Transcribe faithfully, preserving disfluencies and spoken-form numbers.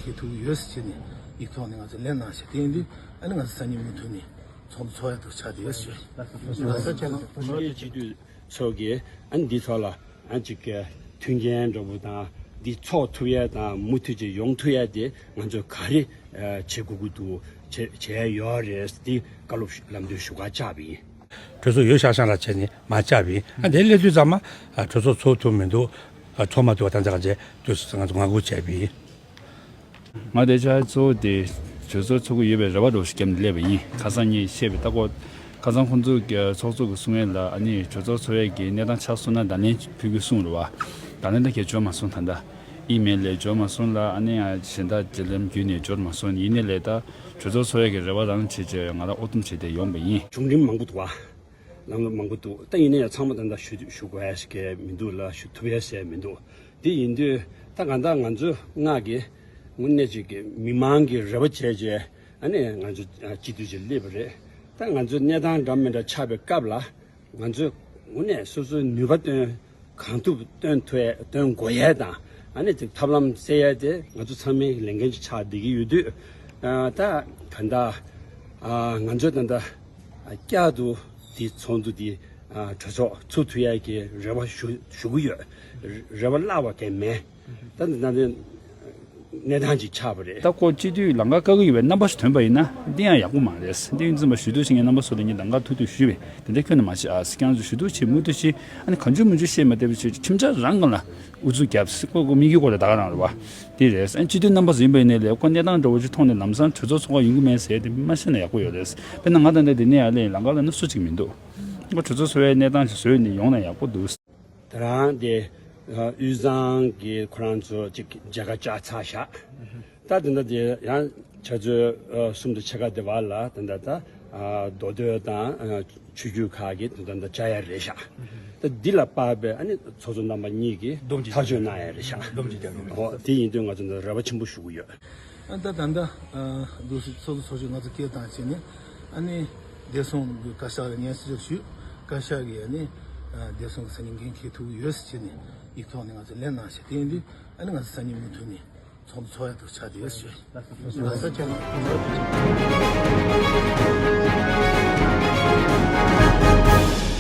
འཁྱེར་ཐུབ་ཀྱི་ཡོད་ཟེར་བྱས་ནས་ཡིག་ཐོག་ནས་ང་ཚོ་ལན་གནང་ཞིག་དེ་ཡིན་དུས་ཨ་ནི་ང་ཚོ་སང་ཉིན་མུ་མཐུད་ནས་ཚོགས་འདུ་ཚོགས་ཡ་དུ་ཆགས་བསྡད་ཡོད་ཟེར། ལྷག་བསམ་ཆེ་ལ་མི་རིགས་སྤྱི་འཐུས་ཚོ་གིས་ཨ་ནི་འདི་ཐོག་ལ་ཨ་ཅིག་གི་མཐུན་རྐྱེན་འདྲ་པོ་དང་འདི་ཚོགས་ཐུབ་ཡ་དང་མུ་མཐུད་ཅིག་ཡོང་ཐུབ་ཡ་དེ་ང་ཚོས་ག་རེ་བྱེད་དགོས་ཀྱི་འདུག་བྱེད་བྱེད་ཡ་ཡོད་རེད། འདི་བཀའ་སློབ་ལམ་སྟོན་ཞུ་ག་བཅར་བ་ཡིན། གྲོས་ཚོགས་ཡོད་ཤག་ཤག་ལ་བྱས་ནས་མ་བཅར་བས། ཨ་དེ་སླེབས་དུས་ཙམ་མ་གྲོས་ཚོགས་ཚོགས་ཐུབ་མི་འདུག་ཚོགས་མ་ཐུབ་པ་ད་ཚ་ག་བྱས་དུས་ང་ཚོ་ང་སྒུག་བྱས་པས། ང་དེ་ཆ་གཙོ་བོ་དེ་གྲོས་ཚོགས་ཚོགས་ཀྱི་ཡོད་པའི་རེ་བ་འདྲ་བོ་ཞིག་བརྒྱབ་ནས་སླེབས་པ་ཡིན། ཁ་སང་ངས་བཤད་པའི་ལྟ་སྐོར་ཁ་སང་ཁོང་ཚོ་གི་ཚོགས་གཙོ་གི་གསུང་ཡས་ལ་ཨ་ནི་གྲོས་ཚོགས་ཚོགས་ཡས་ཀྱི་གནས་སྟངས་ཆགས་སོང་ན་བརྡ་ལན་ཕུལ་རྒྱུ་གསུངས་རེད་བ། བརྡ་ལན་ད་གས་འབྱོར་མ་སོང་། ད་ལྟ་ཨི་མེལ་ལས་འབྱོར་མ་སོང་ལ་ཨ་ནི་ང་གཞན་དག་འབྲེལ་ལམ་བརྒྱུད་ནས་འབྱོར་མ་སོང་། ཡིན་ནའི་ལས་ད་གྲོས་ཚོགས་ཚོགས་ཡས་ཀྱི་རེ་བ་རང་བྱེད་ཅེས་ང་རང་ཨོ་ཐུམ་བྱས་ཏེ་ཡོང་པ་ཡིན། བྱུང་རིམ་མང་པོ་འདུག་བ། ལམ་ལུགས་མང་པོ་འདུག་ད་ཡིན་ན་ཡང་ཚང་མ་ད་ལྟ་ཞུ་ཞུ་དགོས་ཡ་ཞིག་གས་མི་འདུག་ལ་ཞུ་ཐུབ་ཡ་ཞིག་མི་འདུག་དེ་ཡིན་དུས་ད་གང་ལྟར་ང་ཚོའི་ངག་གི་དངོས་གནས་ཅིག་གི་མི་མང་གི་རེ་བ་བྱས་རྗེས་ཨ་ནི་ང་ཚོ་སྤྱི་འཐུས་ཅིག་སླེབས་པ་རེད། ད་ང་ཚོའི་གནས་སྟངས་འདྲ་མི་འདྲ་ཆགས་པའི་སྐབས་ལ་ང་ཚོས་དངོས་གནས་སོ་སོའི་ནུས་པ་བཏོན་གང་ཐུབ་བཏོན་ཐུབ་ཡ་བཏོན་དགོས་ཡ་དང་ཨ་ནི་ཅིག་ཐབས་ལམ་བཙལ་ཡ་དེ་ང་ཚོ་ཚང་མའི་ལས་འགན་ཅིག་ཆགས་བསྡད་ཀྱི་ཡོད་དུས་ད་གང་ལྟར་ང་ཚོས་ད་ལྟ་བསྐྱར་དུ་དེ་ཚོགས་འདུ་དེ་གྲོས་ཚོགས་ཚུགས་ཐུབ་ཡ་གི་རེ་བ་ཞུ་ཞུ་གི་ཡོད། རེ་བ་བརླག་པ་གང་མེད། ད་ད་ད་གནས་སྟངས་ཅིག་ཆགས་པ་རེད། ད་ཁོ་སྤྱི་འཐུས་ལམ་ཁ་བཀག་གི་ཡོད་པའི་རྣམ་པ་ཞིག་ཐོན་པ་ཡིན་ན་འདི་ཡང་ཡག་པོ་མ་རེད། འདི་ཡིན་ཙམ་པ་ཞུ་གཏུག་བྱེད་མཁན་རྣམ་པ་ཚོ་ལ་ངས་ད་ག་ཐུག་ཐུག་ཞུས་པས་དེ་འདྲ་ཁྱོན་ནས་མ་བྱེད་ཨ། ཁྱེད་རང་ཚོ་ཞུ་གཏུག་བྱེད་མུ་མཐུད་བྱེད། ཨ་ནི་གང་བྱུང་མང་བྱུང་བཤད་མ་བསྡད་པ་བྱེད། ཁྲིམས་འཆར་རང་སྒང་ལ་ཨུ་ཚུགས་རྒྱབ་སྲིད་ཁོ་ཁོ་དམིགས་ཡུལ་སྐོར་ལ་ད་ག་རང་རེད་བ། དེ་རེད། ཨ་ནི་སྤྱི་འཐུས་རྣམ་པ་ཚོ་ཡིན་པ་ཡིན་ནའི་ལས་ཁོ་གནས་སྟངས་འདྲ་བོ་ཅིག་མཐོང་ནས་ལམ་སང་གྲོས་ཚོགས་ཚོགས་ཁག་ཡོང་གི་མེད་ཟེར་དེ་མ་བཤད་ན་ཡག་པོ་ཡོད་རེད། དཔེར་ན་ང་ད་ལྟ་འདི་ནས་ཡར་སླེབས་ལམ་ཁ་ལ་ནི་སུ་གཅིག་མི་འདུག་ཁོ་གྲོས་ཚོགས་ཚོགས་པའི་གནས་སྟངས་ཤིག་བཟོས་ནས་ཡོང་ན་ཡག་པོ་འདུག་ད་རང་དེ་དབུས་གཙང་གི་ཁོ་རང་ཚོ་ཅིག་མཇལ་ཁ་བཅར་ཚར་བཞག་ད་དེ་འདྲ་དེ་ཡང་ཕྱི་ཚོད་གསུམ་དང་ཕྱེད་ཀ་དེ་བར་ལ་དེ་འདྲ་ད་མདོ་སྟོད་དང་ཆོས་བརྒྱུད་ཁག་གི་དེ་འདྲ་ད་བཅར་ཡ་རེད་ཤག་ད་འདི་ལ་དཔག་པའི་ཨ་ནི་ཚོགས་གཙོ་རྣམ་པ་གཉིས་ཀྱིས་སྡོམ་གྱིས་ཐག་གཅོད་གནང་ཡ་རེད་ཤག་སྡོམ་གྱིས་བརྒྱབ་ཡོད། ཨོ་དེ་ཡིན་དུས་ང་ཚོ་འདི་རེ་བ་ཆེན་པོ་ཞུ་གི་ཡོད། ཨ་ད་ད་ལྟ་འདུག་སེ་ཚོགས་གཙོ་ཚོགས་གཙོས་ང་ཚོ་སྐད་བཏང་བྱས་ནས་ཨ་ནི་བདེ་སྲུང་གི་བཀའ་ཤག་ལ་སྙན་སེང་ཞིག་ཞུས། བཀའ་ཤག་གིས་ཨ་ནི་བདེ་སྲུང་གི་སང་ཉིན་འགན་འཁྱེར་ཐུབ་ཀྱི་ཡོད་ཟེར་བྱས་ནས་ཡིག་ཐོག་ནས་ང་ཚོ་ལན་གནང་ཞིག་དེ་ཡིན་དུས་ཨ་ནི་ང་ཚོ་སང་ཉིན་མུ་མཐུད་ནས་ཚོགས་འདུ་ཚོགས་ཡ་དུ་ཆགས་བསྡད་ཡོད་ཟེར། ལགས་སོ། ལགས་སོ། ཁྱེད་ལ།